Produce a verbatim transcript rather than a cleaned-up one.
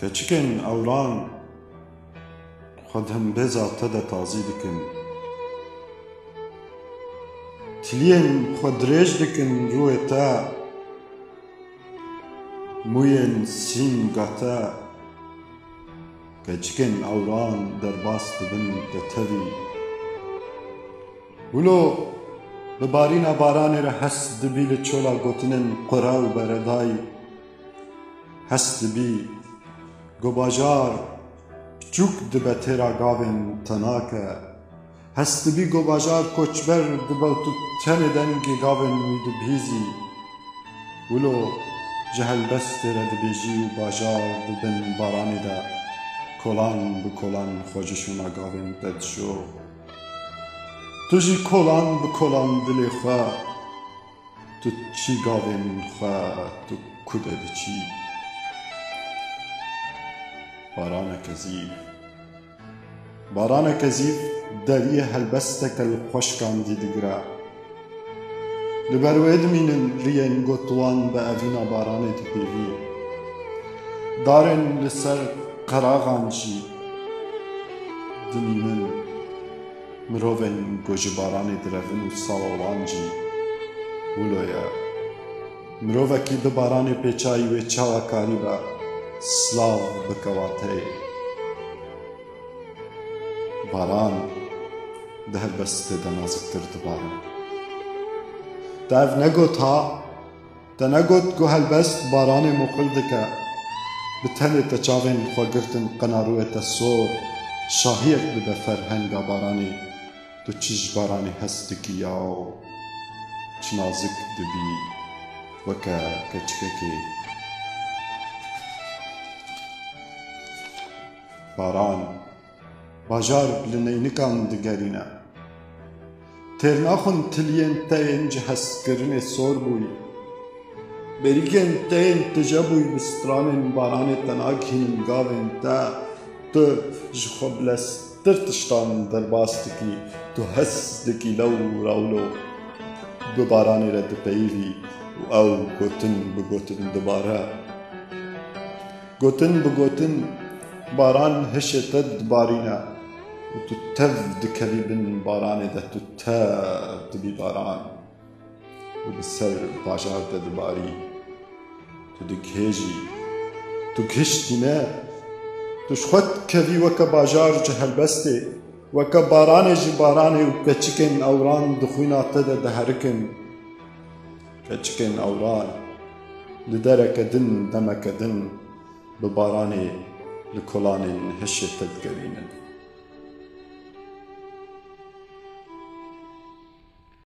Keçikên ewran xwe di himbêza te de tazî dikin. Tiliyên xwe dirêj dikin rûyê te, mûyên sînga te. Keçikên ewran derbas dibin te tevî. Wilo bi barîna baranê re hest dibî li çola gotinên qure û beredayî. Hest dibî ku bajar piçûk dibe têra gavên tenake. Hest dibî ku bajar koçber dibe û tu tenê dengê gavên wî dibihîzî. Wilo ji helbestê re dibêjî û bajar di bin baranê de kolan bi kolan xwe ji şûna gavên te dişo. Tu jî kolan bi kolan dilê xwe, tu çî gavên xwe, tu ku de diçî? Baraneke zîv. Baraneke zîv deriyê helbesteke li xweşikandî digire. Li ber wê dimînin riyên gotiwan bi evîna baranê dipêvî. Darên li ser qeraxan jî dimînin. Mirovên ku ji baranê direvin û sawa wan jî wilo ye. Mirovekî bi baranê pêçayî wê çawa karîbe silav bike wateyê? Baran di helbestê de naziktir dibare. Te ev negot ha? Te negot ku helbest baranê muqil dike? Bi tenê te çavên xwe girtin, qena rûyê te sor, şahiyek dibe ferhenga baranê. Tu çi ji baranê hez dikî yaw? Çi nazik dibî weke keçikekê. Baran, bajar li neynikan digerîne. Têr naxwin tiliyên te yên ji hezkirinê sor bûyî. Berîkên te yên tije bûyî bi stranên baranê te nagihînin gavên te. Tu ji xwe bileztir tiştan derbas dikî. Tu hez dikî lewra wilo bi baranê re dipeyivî û ew gotin bi gotin dibare. Gotin bi gotin baran hişê te dibarîne û tu tev dikevî bin baranê de, tu tev dibî baran û bi ser bajar de dibarî. Tu digihêjî, tu gihiştî ne, tu ji xwe dikevî weke bajar ji helbestê, weke baranê ji baranê û keçikên ewran di xwîna te de diherikin. Keçikên ewran li dereke din, demeke din bi baranê li kolanên hişê te digerînin.